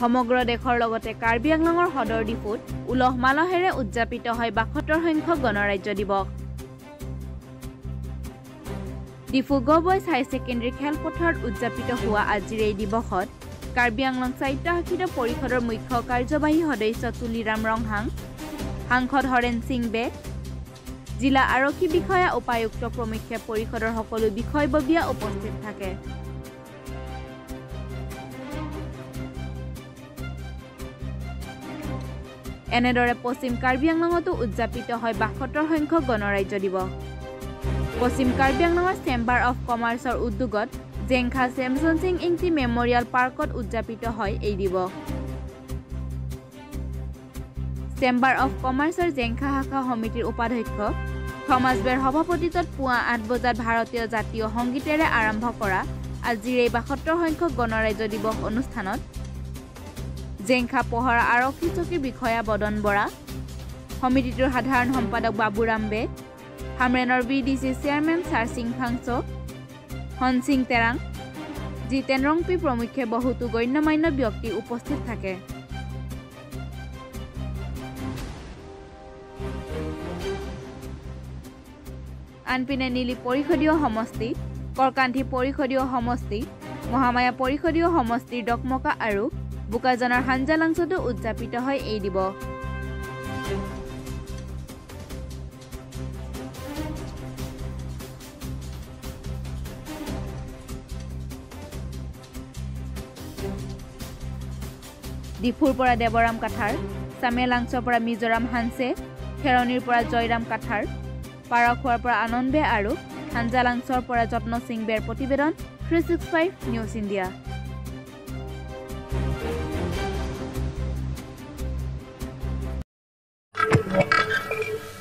সমগ্ৰ দেশৰ লগতে কাৰ্বি আংলঙৰ সদৰ ডিফুত উলহ মালহেৰে উদযাপিত হয় ৭২ সংখ্যক গণৰাজ্য দিৱস। ডিফু গ' বইজ হায়াৰ ছেকেণ্ডেৰী খেলপথাৰত উদযাপিত হোৱা আজিৰ এই দিৱসত কাৰ্বি আংলং স্বায়ত্তশাসিত পৰিষদৰ মুখ্য কাৰ্যবাহী সদস্য তুলিৰাম ৰংহাং, সাংসদ হৰেণ সিং বে, জিলা আৰক্ষী বিষয়া, উপায়ুক্ত প্ৰমুখ্যে পৰিষদৰ সকলো বিষয়ববীয়া উপস্থিত থাকে। এনেদৰে পশ্চিম কাৰ্বি আংলঙতো উদযাপিত হয় ৭২ সংখ্যক গণৰাজ্য দিৱস। পশ্চিম কাৰ্বি আংলঙৰ চেম্বাৰ অৱ কমাৰ্চৰ উদ্যোগত জেংখা চেমচন সিং ইংতি মেমৰিয়েল পাৰ্কত উদযাপিত হয় এই দিৱস। চেম্বাৰ অৱ কমাৰ্চৰ জেংখা শাখা সমিতিৰ উপাধ্যক্ষ থমাছ বেৰ সভাপতিত্বত পুৱা ৮ বজাত ভাৰতীয় জাতীয় সংগীতেৰে আৰম্ভ কৰা আজিৰ এই ৭২ সংখ্যক গণৰাজ্য দিৱস অনুষ্ঠানত জেংখা পহৰা আৰক্ষী চকীৰ বিষয়া বদন বৰা, সমিতিটোৰ সাধাৰণ সম্পাদক বাবুৰাম বে, হামৰেনৰ B D C chairman Sarsing Phangcho, Hansing Terang, Jiten Rongpi প্ৰমুখ্যে বহুতো গণ্যমান্য ব্যক্তি উপস্থিত থাকে। আনপিনে নীলি পৰিষদীয় সমষ্টি, কৰকান্ধি পৰিষদীয় সমষ্টি, মহামায়া পৰিষদীয় সমষ্টিৰ ডকমকা আৰু বোকাজানৰ হাঞ্জালাংছতো উদযাপিত হয় এই দিৱস। ডিফুৰ পৰা দেৱৰাম কাথাৰ, চামেলাংছৰ পৰা মিজোৰাম হানছে, খেৰণিৰ পৰা জয়ৰাম কাথাৰ, পাৰখোৱাৰ পৰা আনন্দ বে আৰু হাঞ্জালাংছৰ পৰা যত্ন সিং বেৰ প্ৰতিবেদন 365 নিউজ ইণ্ডিয়া।